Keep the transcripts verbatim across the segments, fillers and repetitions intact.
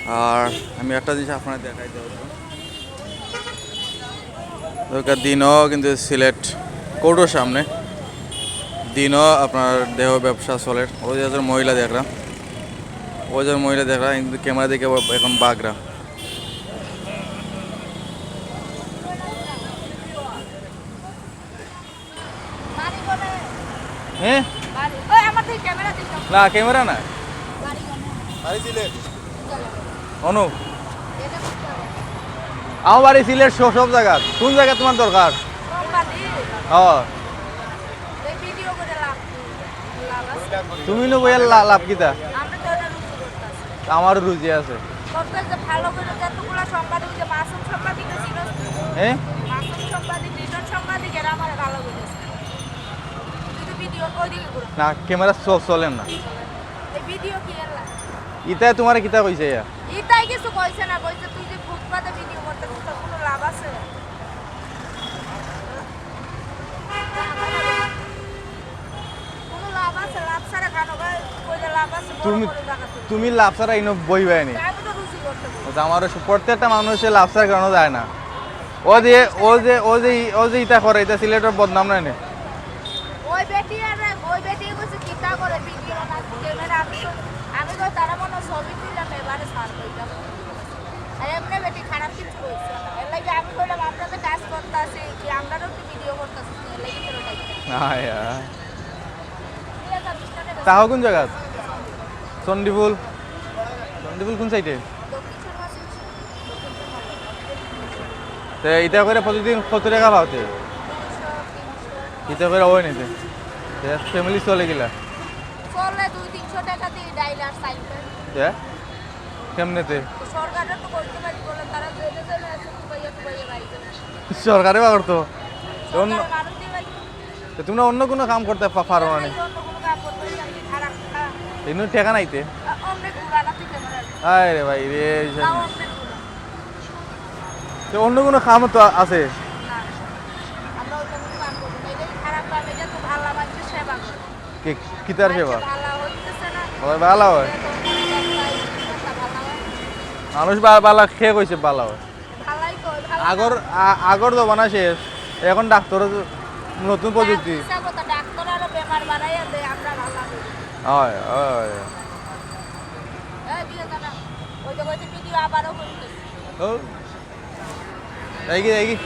আর আমি একটা জিনিস আপনারে দেখাই দেব। ওইটা দিনও কিন্তু সিলেট কোর্টর সামনে, দিনও আপনার দেহ ব্যবসা চলের। ওই যে মহিলা দেখরা, ওই যে মহিলা দেখরা, কিন্তু ক্যামেরা দেখে ও এখন বাগরা। হ্যাঁ? বাড়ি, ওই আমার তো ক্যামেরা দিস না। না, ক্যামেরা না। বাড়ি কোনে? বাড়ি সিলেট। অনু। আমার বাড়ি সিলেট সব, সব জায়গা। কোন জায়গা তোমার দরকার? সোমবাদী। ও। এই ভিডিও করে লাভ কি? লাভ আছে? তুমি নু বইয়া লা-, লাভ কিতা? আমরা তো এটা রুজি করতেছি। আমারও রুজি আছে। করতে যে ভালো করে যতগুলা সাংবাদিক, যে মাসুম সাংবাদিক ছিল। হ্যাঁ? মাসুম সাংবাদিক, লিটন সাংবাদিক, এরা আমার ভালো করে। তুই তো ভিডিও ওইদিকে ঘুরো। না, ক্যামেরা চ-, চলে না। এই ভিডিও কি এলা? ইতায় তোমারে কিতা কইছে ইয়া? ইতায় কিছু কইছে না, কইছে তুই যে ফুটপাতে ভিডিও করতেছিস, তোর কোনো লাভ আছে? কোনো লাভ আছে? লাভ ছাড়া খানো ভাই, কইলে লাভ আছে? বড় তুমি, বড় জায়গা থেকে। তুমি লাভ ছাড়া ইনো বইবায় নি। আমি তো রুজি করতে বই। ও তো আমার ওই প্রত্যেকটা মানুষে লাভ ছাড়া খানো যায় না। ও যে, ও যে, ও যে, ও যে ইতা করে, ইতা সিলেটর বদনাম নায় নি? ওই বেটি আর ওই বেটি কইছে কিতা করে ভিডিও না ক্যামেরা, আমি তো, আমি তো তারা মনে হয় ছবি তুললাম, এবারে ছাড় কইতাম। আর এমনি বেটি খারাপ কিছু কইছে না। এর লাগি আমি কইলাম, আমরা তো কাজ করতাছি, কি আমরারও তো ভিডিও করতাছি, এর লাগি তো ওটাই। আয়া। তাহো কোন জায়গা? চণ্ডীপুর। চণ্ডীপুর কোন সাইডে? দক্ষিণ সুরমা শিবসিং। তে ইতা করে প্রতিদিন কত টাকা পাওতে? দুইশো, তিনশো। ইতা করে হয় নিতে। তে ফ্যামিলি চলে গেলা? চলে দুই তিনশো টাকা দিয়ে ডাইল আর চাইল। তে? কেমনেতে? তো সরকারে তো করতে পারি বলে তারা জেলে জেলে আছে, টুকাইয়া টুকাইয়া বাড়ি করে। সরকারে বা করতো? তো অন্য, সরকারে বারো দিয়ে বাড়ি করে। তো তোমরা অন্য কোনো কাম করতে পা-, পারো না নি? অন্য কোনো কাম করতে পারি, আমি খারাপ কাম। এমনি টেকা নাইতে? আ-, অমনে ঘুরা না তুই ক্যামেরা। আয় রে ভাই রে, এই যে তাও অমনে ঘুরা। তো অন্য কোনো কাম তো আছে? না। আমরা অন্য কোনো কাম করবো না। এটা কি খারাপ কাম? এটা তো ভালা মানুষের সেবা করে। কে, কিতার সেবা? ভালা হইতেছে না। হয় ভালা হয়। এটা তো অন্য একটা ভালা হয়। মানুষ বা-, ভালা কে কইছে ভালা হয়? ভালাই কয়, ভালা আগর, না। আ-, আগর জমানা শেষ, এখন ডাক্তারও নতুন প্রযুক্তি। মিছা কথা, ডাক্তার আরো বেমার বাড়াইয়া দেয়, আমরা ভালা হই। হয়, হয়, হয়। এই দিয়ে দাও না। ওই যে, ওই যে ভিডিও আবারও করতেছে। ও। এই কি, এই কি?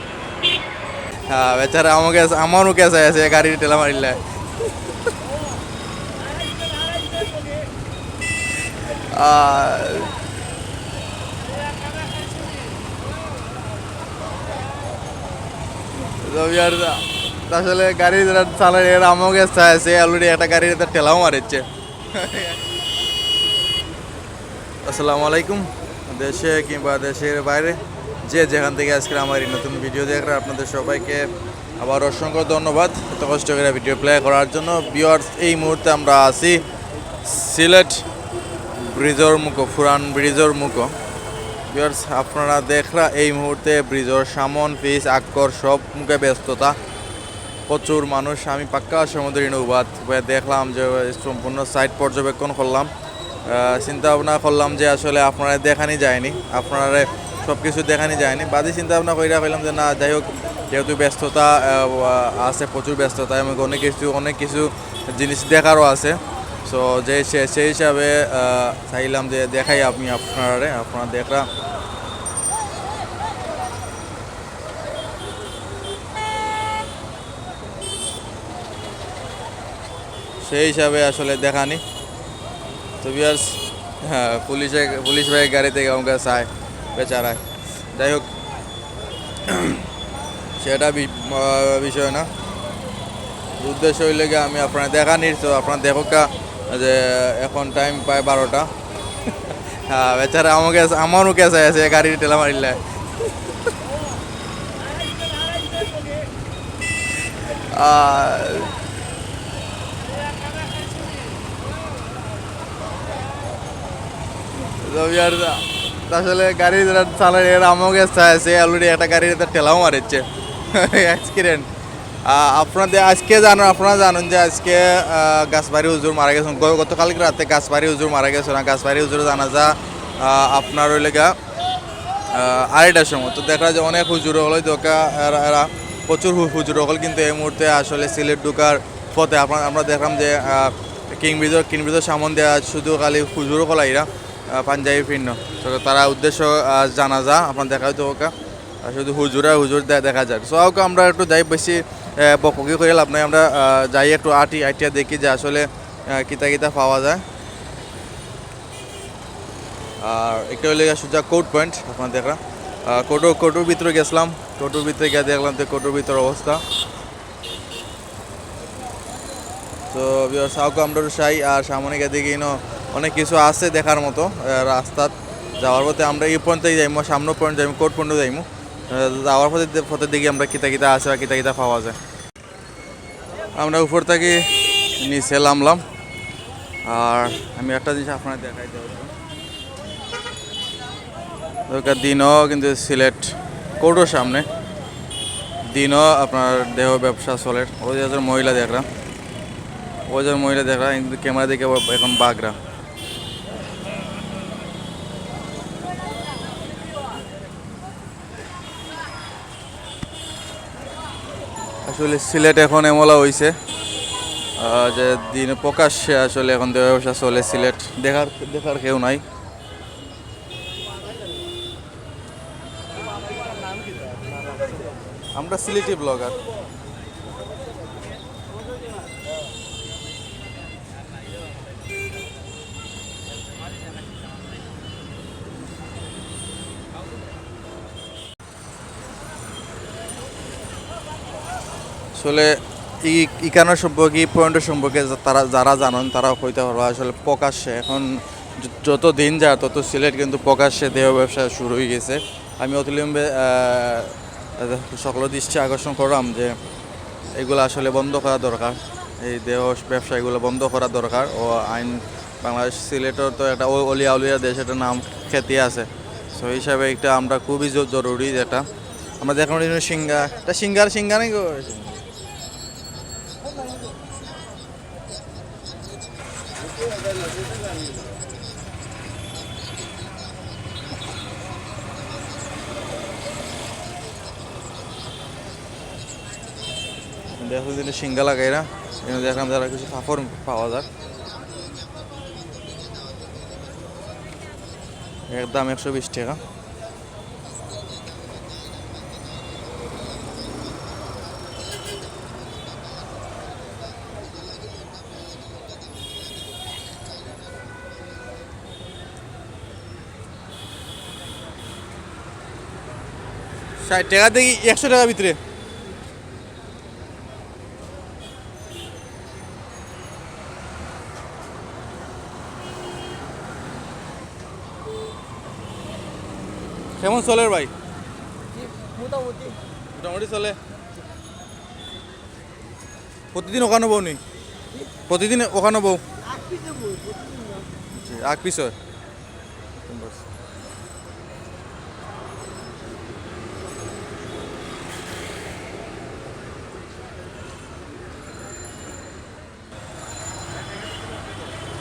হ্যাঁ, বেচারা আমার মুখে, আমার মুখে আছে, আছে, গাড়ির ঠেলা মারিলে। আহ, তো viewers, আসলে গাড়ি যারা চালায়, এরা আমার মুখে আছে, আছে, already একটা গাড়ির একটা ঠেলাও মারিচ্ছে। আসসালামু আলাইকুম। দেশে কিংবা দেশের বাইরে যে যেখান থেকে আজকে আমার এই নতুন ভিডিও দেখরা, আপনাদের সবাইকে আবার অসংখ্য ধন্যবাদ এত কষ্ট করে ভিডিও প্লে করার জন্য। Viewers, এই মুহূর্তে আমরা আছি সিলেট ব্রিজর মুখো, পুরান ব্রিজর মুখো। Viewers, আপনারা দেখরা এই মুহূর্তে ব্রিজর সামন, পিছ, আক্কর সব মুখে ব্যস্ততা। প্রচুর মানুষ। আমি পাক্কা সমুদ্র ইনো উবাত বইয়া দেখলাম যে সম্পূর্ণ সাইট পর্যবেক্ষণ করলাম। আহ, চিন্তা ভাবনা করলাম যে আসলে আপনারে দেখানি যায়নি, আপনারে সব কিছু দেখানি যায়নি। বাদে চিন্তা ভাবনা কইরা কইলাম যে না, যাই হোক, যেহেতু ব্যস্ততা, আহ, আছে, প্রচুর ব্যস্ততা এবং অনেক কিছু, অনেক কিছু জিনিস দেখারও আছে। So যে সে-, সেই হিসাবে, আহ, চাইলাম যে দেখাই আমি আপনারে, আপনারা দেখরা। সেই হিসাবে আসলে দেখানি। তো viewers, হ্যাঁ, পুলিশে, পুলিশ ভাই গাড়ি থেকে আমাকে চায়, বেচারায়। যাই হোক, সেটা বি-, আহ, বিষয় না। উদ্দেশ্য হইলে গিয়ে আমি আপনারা দেখানির, তো আপনারা দেখো কা যে এখন টাইম প্রায় বারোটা। হ্যাঁ, বেচারা আমাকে, আমার মুখে আছে, আছে, গাড়ির ঠেলা মারিলে। আহ, তো viewers, আসলে গাড়ি যারা চালায়, এরা আমাকে চাইছে, already একটা গাড়ির একটা ঠেলাও মারিচ্ছে। Accident। আহ, আপনাদের আজকে জানো, আপনারা জানেন যে আজকে, আহ, গাছবাড়ি হুজুর মারা গেছেন। গ-, গতকালকে রাতে গাছবাড়ি হুজুর মারা গেছেন। আর গাছবাড়ি হুজুর জানাজা আহ, আপনার অইলো গিয়া, আহ, আড়াইটার সময়। তো দেখা যায় অনেক হুজুর অকল অইতো কা-, এরা, এরা প্রচুর হু-, হুজুর অকল কিন্তু এই মুহূর্তে আসলে সিলেট ঢুকার পথে। আপনার, আমরা দেখলাম যে, আহ, কিং ব্রিজর, কিং ব্রিজর সামন দিয়া শুধু খালি হুজুর অকল আইরা, আহ, পাঞ্জাবি পিন্দ। তো তারা উদ্দেশ্য, আহ, জানাজা, আপনার দেখা অইতো কা-, আর শুধু হুজুর আর হুজুর দে-, দেখা যায়। So, আউক আমরা একটু যাই, বেশি, আহ, বকবকি করি লাভ নাই। আমরা, আহ, যাই একটু আটি, আটিয়া দেখি যে আসলে, আহ, কিতা কিতা পাওয়া যায়। আর একটা অইলো গিয়া সুজা কোর্ট পয়েন্ট, আপনার দেখরা। আহ, কোর্টর, কোর্টর ভিতরে গেছিলাম, কোর্টর ভিতরে গিয়া দেখলাম যে কোর্টর ভিতরে অবস্থা। তো viewers, আউক আমরা একটু যাই, আর সামনে গিয়া দেখি ইনো অনেক কিছু আছে দেখার মতো। আহ, রাস্তাত যাওয়ার পথে আমরা এই পয়েন্ট থাকি যাইমু, সামনের পয়েন্ট যাইমু, কোর্ট পয়েন্টও যাইমু। আহ, যাওয়ার পথে দে-, পথে দেখি আমরা কিতা কিতা আছে বা কিতা কিতা পাওয়া যায়। আমরা উপর থাকি নিচে লামলাম, আর আমি একটা জিনিস আপনারে দেখাই দেব। দরকার দিনও কিন্তু সিলেট কোর্টর সামনে দিনও আপনার দেহ ব্যবসা চলের। ওই যে একজন মহিলা দেখরা, ওই যে মহিলা দেখরা কিন্তু ক্যামেরা দেখে এখন বাগরা। আসলে সিলেট এখন এমলা অইছে, আহ, যে দিন প্রকাশ্যে আসলে এখন দেহ ব্যবসা চলে সিলেট, দেখার, দেখার কেউ নাই। আমরা সিলেটি ব্লগার। আসলে ই-, ইখানর সম্পর্কে, ই পয়েন্টর সম্পর্কে যা-, তারা, যারা জানইন, তারা কইতা পারবা। আসলে প্রকাশ্যে এখন য-, যত দিন যায়, তত সিলেট কিন্তু প্রকাশ্যে দেহ ব্যবসা শুরু অই গেছে। আমি অতিবিলম্বে, আহ, সকলের দৃষ্টি আকর্ষণ করলাম যে এগুলা আসলে বন্ধ করা দরকার, এই দেহ ব্যবসা এগুলা বন্ধ করা দরকার। ও আইন বাংলাদেশ, সিলেটর তো একটা অ-, অলি আউলিয়া দেশ, একটা নাম খ্যাতি আছে। So, এই হিসাবে একটা আমরা খুবই জ-, জরুরি যেটা। আমরা দেখলাম ইনো সিঙ্গা-, এটা সিঙ্গার, সিঙ্গা নাকি গো? দেখো, যদি সিঙ্গা লাগাইরা, এখানে দেখলাম যারা কিছু পাপড় পাওয়া যায়, একদম একশো বিশ টাকা। ষাট টাকা থাকি একশো টাকার ভিতরে। কেমন চলের ভাই? জি, মোটামুটি। মোটামুটি চলে। প্রতিদিন ওখানো বও নি? প্রতিদিন ওখানো বও? আগ পিছে বই, প্রতিদিন না। জি, আগ পিছে।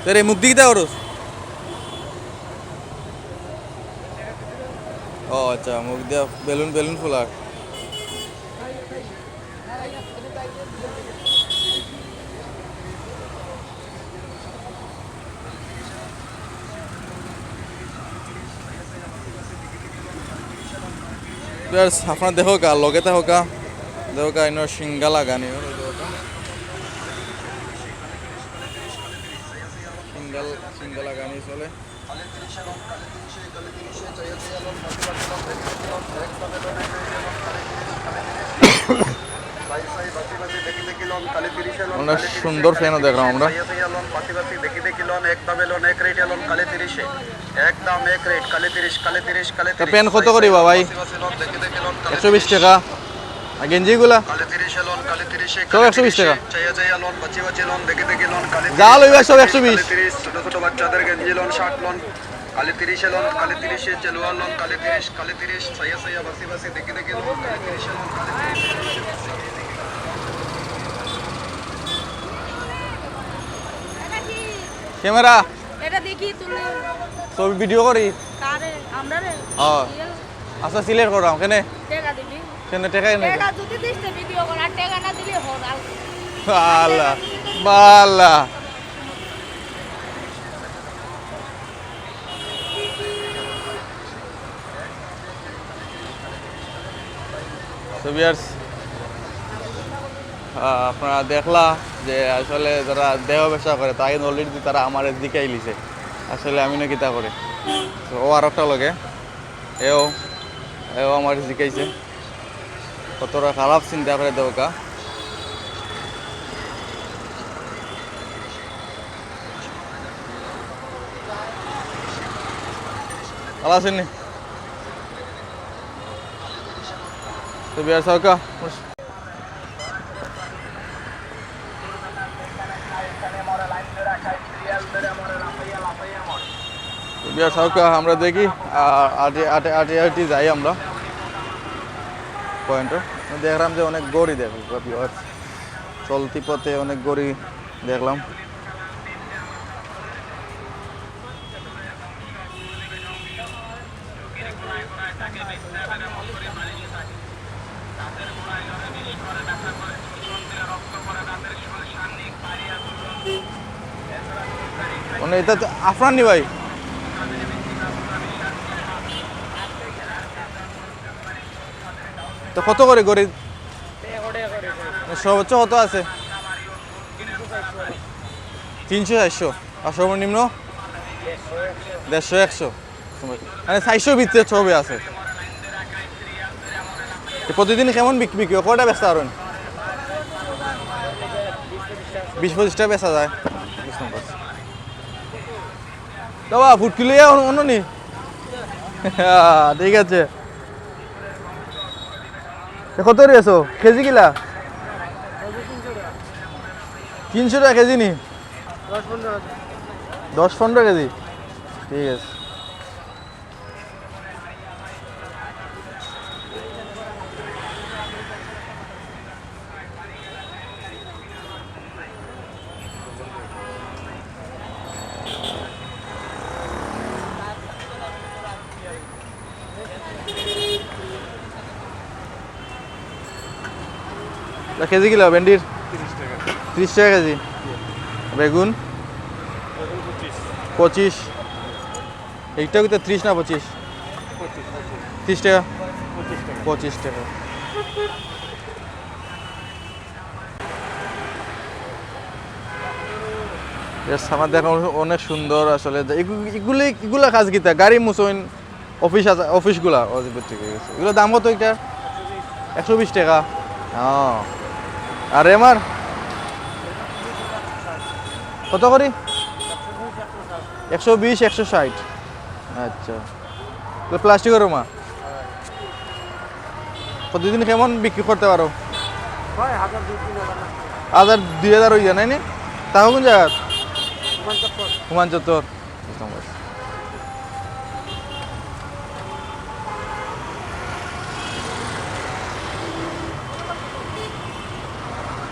তোর এই মুখ দিয়ে কিতা করস? ও আচ্ছা, মুখ দিয়া বেলুন, বেলুন ফুলার। Viewers, আপনারা দেখউক্কা, লগে থাকউক্কা, দেখউক্কা, ইনো সিঙ্গা লাগানি, দেখউক্কা। সিঙ্গা, সিঙ্গা লাগানি চলে। অনেক সুন্দর ফ্যানও দেখলাম আমরা। তা প্যান্ট কত করি বা ভাই? একশো বিশ টাকা। আর গেঞ্জিগুলা? সব একশো বিশ টাকা। যা লইবা সব একশো বিশ। ছোট ছোট বাচ্চাদের গেঞ্জি লন, শার্ট লন, কালি তিরিশে লন, কালি তিরিশে চেলুয়ার লন, কালি তিরিশ, কালি তিরিশ, সাইয়া সাইয়া বাসি বাসি দেখি দেখি লন, কালি তিরিশে লন, কালি তিরিশ। ক্যামেরা। এটা দিয়ে কি তুলে? ছবি ভিডিও করি। কারে? আমরা রে? হ্যাঁ। আচ্ছা, সিলেক্ট করলাম। কেনে? টেকা দিবি। কেনে টেকা এনে? টেকা যদি দিস তে ভিডিও কর, আর টেকা না দিলে হর। আর আল্লাহ, বালা। তো ভিউয়ার্স, আপনারা দেখলা যে আসলে যারা দেহ ব্যবসা করে, তাই অলরেডি তারা আমার জিকাইলিছে আসলে আমি না কিতা করে। তো ও আর একটা লগে, এও এও আমার জিকাইছে। কতটা খারাপ চিন্তা করে দেওকা। ভালা আছইন নি? তো ভিউয়ার্স, ওকা। তো ভিউয়ার্স, ওকা, আমরা দেখি, আ, আটি আটি আটি আটি যাই আমরা পয়েন্টে। দেখলাম যে অনেক গড়ি দেখো, ভিউয়ার্স, চলতি পথে অনেক গড়ি দেখলাম। মানে, এটা তো আফরান নি ভাই। তো কত করে গড়ি? মানে, সর্বোচ্চ কত আছে? তিনশো, চারশো। আর সর্বনিম্ন? দেড়শো, একশো। মানে, চারশো ভিতরে ছবি আছে। তো প্রতিদিন কেমন বিক-, বিক্রি হয়? কয়টা বেচতা পারইন? বিশ পঁচিশটা বেচা যায়। বুঝতাম পারছি। বাবা, ফুটকি লইয়া অন-, অন্য নি? ঠিক আছে। এ কত করে আছো? কেজি কিলা? তিনশো টেকা কেজি নি? দশ পনেরো কেজি। ঠিক আছে। তা কেজি কিলা ভেন্ডির? তিরিশ টেকা। তিরিশ টেকা কেজি। বেগুন? বেগুন পঁচিশ। পঁচিশ। এইটা কিতা তিরিশ না পঁচিশ? পঁচিশ, পঁচিশ। তিরিশ টেকা? পঁচিশ টেকা। পঁচিশ টেকা। Yes, আমার দেখা অনেক সুন্দর আসলে। যে এগু-, এগুলি, এগুলা কাজ কিতা? গাড়ি মুছইন, অফিস আছে, অফিসগুলা। ও, ঠিক আছে। এগুলোর দাম কত এটা? একশো বিশ টেকা। ও। আর এমআর? কত করি? একশো বিশ, একশো ষাট। আচ্ছা। তো প্লাস্টিকের মা? প্রতিদিন কেমন বিক্রি করতে পারো? হয় হাজার, দুই তিন হাজার। হাজার, দুই হাজার হয়ে যায়, নাই নি? তাও কোন জায়গার? হুমান চত্বর। হুমান চত্বর। বুঝতাম পারছি।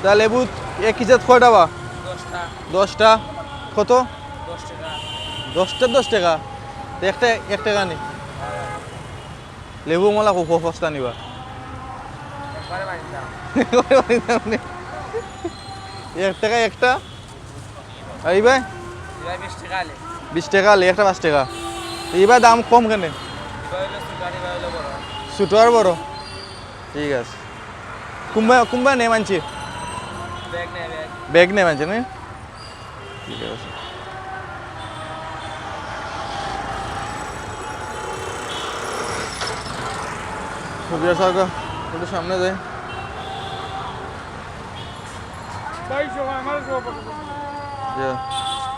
তা লেবু এক কেজিত কয়টা বা? দশটা। দশটা। কত? দশ টেকা। দশটা দশ টেকা? তো একটা এক টেকা নি? লেবু মলা খুব সস্তা নিবা। একবারে বাড়ির দাম। একবারে বাড়ির দাম নি? এক টেকা একটা? আর ইবায়? ইবায় বিশ টেকা আলে। বিশ টেকা আলে, একটা পাঁচ টেকা। তো ইবায় দাম কম কেনে? ইবায় হইলো ছোট আর ইবায় হইলো বড়। ছোট আর বড়? ঠিক আছে। কুনবা, কুনবা নেম আনছি? ব্যাগ নেয়, ব্যাগ। ব্যাগ নেম আনছি, না? ঠিক আছে। সুবিয়া সাহকা, একটু সামনে যাই। ভাই, সবাই আমার সভাপতি। জি।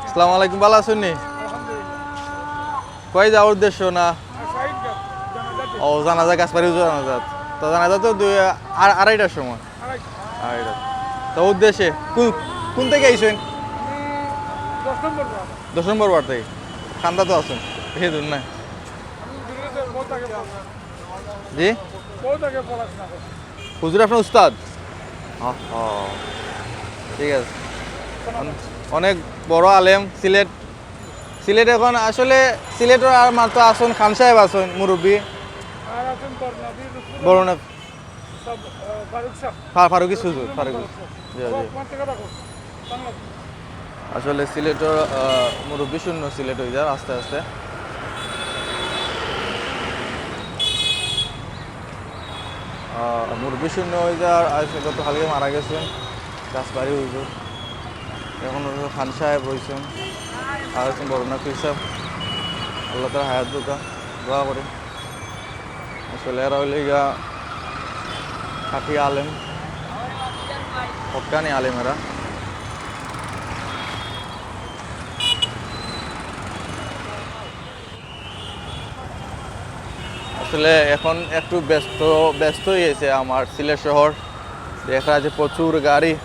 আসসালামু আলাইকুম, ভালা আছইন নি? আলহামদুলিল্লাহ। কই যাওয়ার উদ্দেশ্য না? আর সাইড যা-, জানাজা তো। ও, জানাজা, গাছবাড়ি জানাজা। তো জানাজা তো দুই, আর, আড়াইটার সময়। আড়াইটা। আড়াইটা। তো উদ্দেশ্যে কোন, কোন থেকে আইছেন? আমি দশ নম্বর ওয়ার্ড। দশ নম্বর ওয়ার্ড থেকে? কান্দা তো আছেন, বেশি দূর না। আমি দূরে তো বহুত আগে পড়া। জি? বহুত আগে পড়াশোনা করছি। হুজুর আপনার উস্তাদ? হ, হ। ঠিক আছে। অন-, অনেক বড় আলেম, সিলেট, সিলেট এখন আসলে, সিলেটর আর মাত্র আছইন, খান সাহেব আছইন, মুরব্বী। আর আছইন বড় নাবির রসুল বড় না- সব, আহ, ফারুক সাহেব। ফা-, ফারুকি সুজুর, ফারুকি। জি, জি। আসলে সিলেটর, আহ, মুরব্বী শূন্য সিলেট অই যার আস্তে আস্তে। আহ, মুরব্বী শূন্য অই যার, আজ গত কালকে মারা গেছইন রাজবাড়ি হুজুর। এখন অইলো খান সাহেব রইছইন, আর আছইন বড় নাবির সাহেব। আল্লাহ তাআলা হায়াত দেউক্কা, দোয়া করি। আসলে এরা অইলো গিয়া খাঁটি আলেম, হক্কানি আলেম এরা। আসলে এখন একটু ব্যস্ত, ব্যস্ত অই গেছে আমার সিলেট শহর। দেখা যাচ্ছে প্রচুর গাড়ি,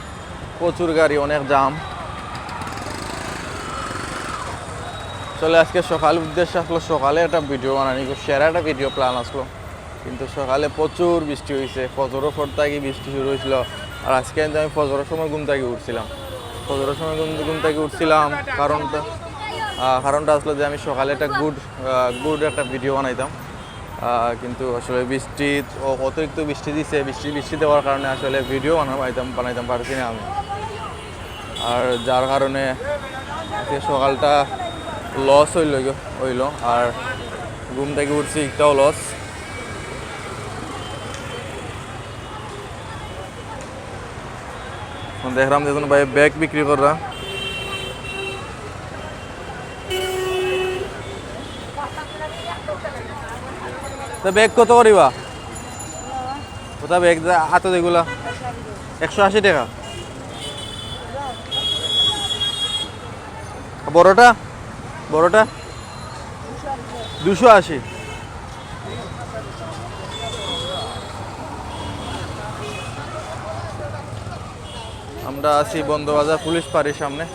প্রচুর গাড়ি, অনেক জ্যাম। আসলে আজকে সকাল উদ্দেশ্য আসলে সকালে একটা ভিডিও বানানি, খুব সেরা একটা ভিডিও প্ল্যান আসলো, কিন্তু সকালে প্রচুর বৃষ্টি অইছে, ফজরর পর থাকি বৃষ্টি শুরু অইছিল। আর আজকে কিন্তু আমি ফজরর সময় ঘুম থাকি উঠছিলাম, ফজরর সময় ঘুম, ঘুম থাকি উঠছিলাম, কারণটা, আহ, কারণটা আসলে যে আমি সকালে একটা গুড, আহ, গুড একটা ভিডিও বানাইতাম, আহ, কিন্তু আসলে বৃষ্টি, অ-, অতিরিক্ত বৃষ্টি দিছে, বৃষ্টি, বৃষ্টি দেওয়ার কারণে আসলে ভিডিও বানা-, বানাইতাম, বানাইতাম পারছি না আমি। আর যার কারণে আজকে সকালটা লস অইলো গি-, অইলো, আর ঘুম থাকি উঠছি ইটাও লস। এখন দেখলাম যে কোনো ভাই ব্যাগ বিক্রি কররা। তো ব্যাগ কত করিবা? ওটা ব্যাগ যে আতো যেগুলা? একশো আশি টাকা। বড়টা? বড়টা? দুশো আশি। আমরা আছি বন্দরবাজার পুলিশ ফাঁড়ির সামনে।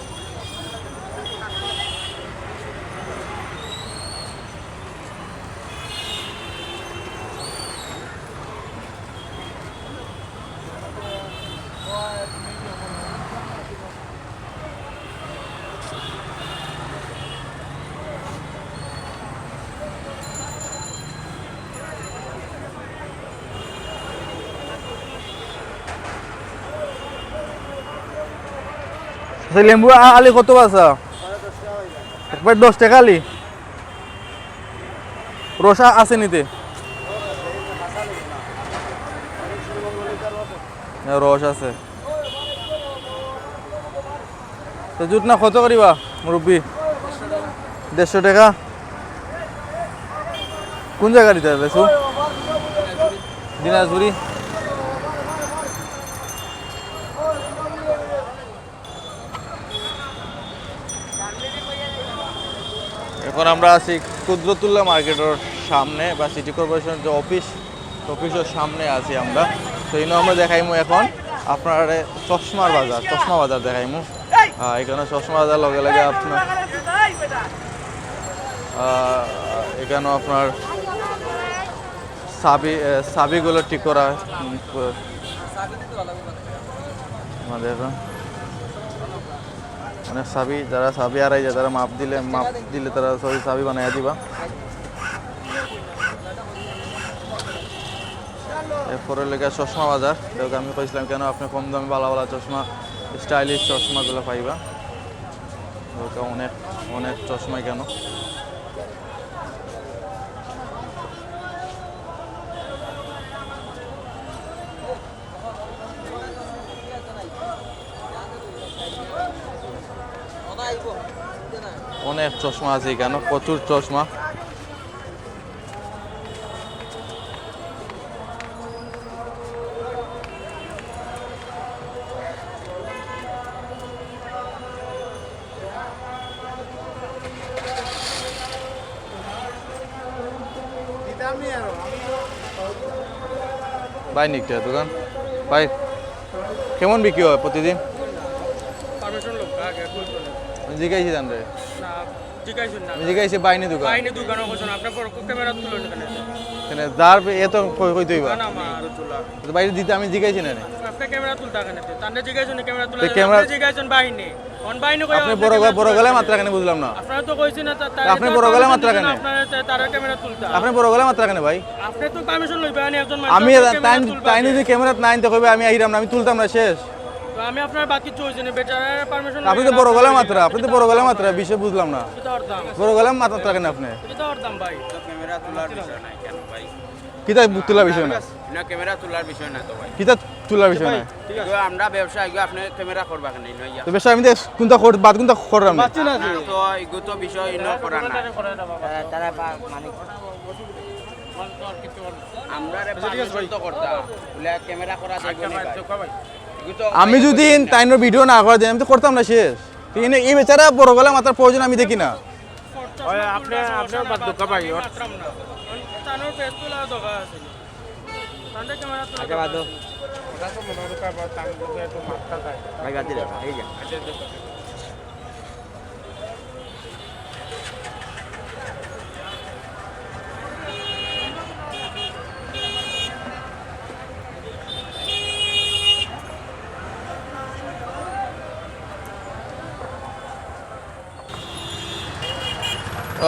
আচ্ছা, লেবু আ-, আলি কত আছে? একবার দশ টাকা আলি। রস আ-, আছে নিতে? হ্যাঁ, রস আছে। তো জুত না কত করিবা, মুরব্বি? দেড়শো টাকা। কোন জায়গা দিতে হবে, বেশু? দিনাজপুরি। এখন আমরা আছি কুদরতুল্লাহ মার্কেটর সামনে বা সিটি কর্পোরেশন যে অফিস, অফিসর সামনে আছি আমরা। তো ইনো আমরা দেখাইমু এখন আপনারে চশমার বাজার, চশমা বাজার দেখাইমু। আহ, এখানো চশমা বাজার লগে লগে আপনার, আহ, এখানো আপনার চাবি, এ, চাবিগুলো ঠিক করা, উম, ক-, আমাদের এখন অনেক চাবি, যারা চাবি হারাই যায়, তারা মাপ দিলে, মাপ দিলে তারা সবই চাবি বানাইয়া দিবা। এরপরে লেখা চশমা বাজার। দেখো, আমি কইছিলাম কেন আপনি কম দামে ভালা ভালা চশমা, স্টাইলিশ চশমাগুলো পাইবা। দেখো, অনেক, অনেক চশমা কেন। অনেক চশমা আছে এখানো, প্রচুর চশমা। ভাই, নিকটা দোকান। ভাই, কেমন বিক্রি হয় প্রতিদিন? পারমিশন লোক, আগে ফুল চলে। আমি জিজ্ঞাসি জানবে। না, জিজ্ঞাসুন না। আমি জিজ্ঞাসি বাইনি দোকান। বাইনি দোকানও করছেন, আপনার পর ক্যামেরা তুলুন এখানে। এখানে যার এত কই, কই তুই বা? দোকান আমার। তো বাইরে দিতে আমি জিজ্ঞাসি না নি। আপনি ক্যামেরা তুলতে এখানে। তাহলে জিজ্ঞাসুন, ক্যামেরা তুলে তো দেন। ক্যামেরা আপনি জিজ্ঞাসুন বাইনি। আপনি বড় গলা-, বড় গলায় মাতরা কেনে বুঝলাম না। আপনি বড় গলায় মাতরা কেনে? আপনি বড় গলায় মাতরা কেনে ভাই? আপনি তো পারমিশন লইবা না একজন মানুষ, আপনি ক্যামেরা তুলতা। তাইন যদি ক্যামেরাত না আইন তে কইবা আমি আইরাম না, আমি তুলতাম না, শেষ। তো আমি আপনার বাকি চয়েছি না, বেচারার পারমিশন আপনি তো বড় গলায় মাতরা, আপনি তো বড় গলায় মাতরা, বিষয় বুঝলাম না। বড় গলায় মাতরা কেনে আপনি? এটা তো অর্ধাম ভাই। তো ক্যামেরা তোলার বিষয় নাই কেন ভাই? কিতা তুলার বিষয় না? না, ক্যামেরা তোলার বিষয় না তো ভাই। কিতা তুলার বিষয় না? এগুলো আমরা ব্যবসা, এগুলো আপনি ক্যামেরা করবা কেনে, লইয়া? তো ব্যবসা আমি দেখ কোনটা কর-, বাদ কোনটা করলাম না। না, তো এগুলো তো বিষয় ইনো করা না। তারা, তারা বা-, মানে আমরা রে পারমিশন তো করতা। বলে ক্যামেরা করা যাইব না ভাই। এগুলো তো আমি যদি তাইনর ভিডিও না করা দেন, আমি তো করতাম না শেষ। ঠিক না? এই বেচারা বড় গলায় মাতরার প্রয়োজন আমি দেখি না। ওই আপনি, আপনি বাদ দুঃখ ভাই, ওর তানোর ফেস তোলা দরকার আছে। তানরে ক্যামেরা তোলা আচ্ছা, বাদ দাও। ওটা তো মনে হয় কারবার, তার মধ্যে একটু মাত্রা যায়। ভাই, বাদ দিলে, এই যে।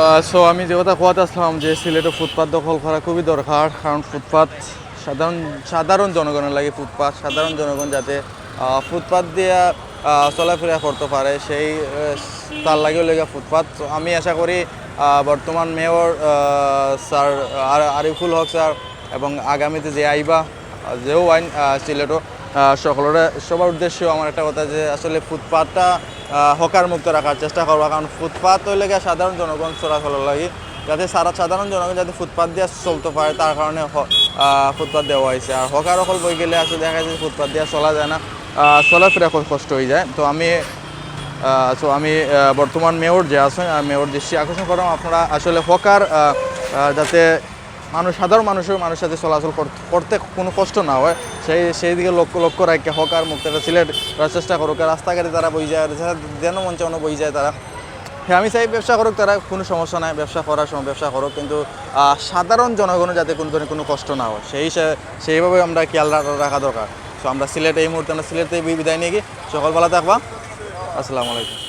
আহ, so আমি যে কথা কওয়াত আসলাম যে সিলেটে ফুটপাত দখল করা খুবই দরকার, কারণ ফুটপাত সাধারণ, সাধারণ জনগণের লাগি ফুটপাত, সাধারণ জনগণ যাতে, আহ, ফুটপাত দিয়া, আহ, চলাফেরা করতে পারে, সেই, আহ, তার লাগিও লেগে ফুটপাত। তো আমি আশা করি, আহ, বর্তমান মেয়র, আহ, স্যার আর-, আরিফুল হক স্যার এবং আগামীতে যে আইবা, আহ, যেও আইন, আহ, সিলেটও, আহ, সকলরে, সবার উদ্দেশ্যে আমার একটা কথা যে আসলে ফুটপাতটা, আহ, হকার মুক্ত রাখার চেষ্টা করবা, কারণ ফুটপাত হইলে গিয়া সাধারণ জনগণ চলাচলের লাগি, যাতে সারা সাধারণ জনগণ যাতে ফুটপাত দিয়া চলতে পারে, তার কারণে হ-, আহ, ফুটপাত দেওয়া হয়েছে। আর হকার অকল বই গেলে আসলে দেখা যায় ফুটপাত দিয়া চলা যায় না, আহ, চলাফেরা খুব কষ্ট হয়ে যায়। তো আমি, আহ, so আমি, আহ, বর্তমান মেয়র যে আছেন, আহ, মেয়র দৃষ্টি আকর্ষণ করলাম, আপনারা আসলে হকার, আহ, আহ, যাতে মানুষ, সাধারণ মানুষের, মানুষের সাথে চলাচল কর-, করতে কোনো কষ্ট না হয়, সেই, সেই দিকে লক্ষ্য, লক্ষ্য রাখে হকার মুক্ত একটা সিলেট করার চেষ্টা করুক। আর রাস্তাঘাটে তারা বই যায়, যেন মন চায় অনো বই যায় তারা। হ্যাঁ, আমি চাই ব্যবসা করুক তারা, কোনো সমস্যা নাই, ব্যবসা করার সময় ব্যবসা করুক, কিন্তু, আহ, সাধারণ জনগণের যাতে কোনো ধরনের কোনো কষ্ট না হয়, সেই হিসা-, সেইভাবে আমরা খেয়াল রা-, রাখা দরকার। তো আমরা সিলেট এই মুহূর্তে, আমরা সিলেট থেকে বি-, বিদায় নিয়ে গিয়ে সকল ভালো থাকবা। আসসালামু আলাইকুম।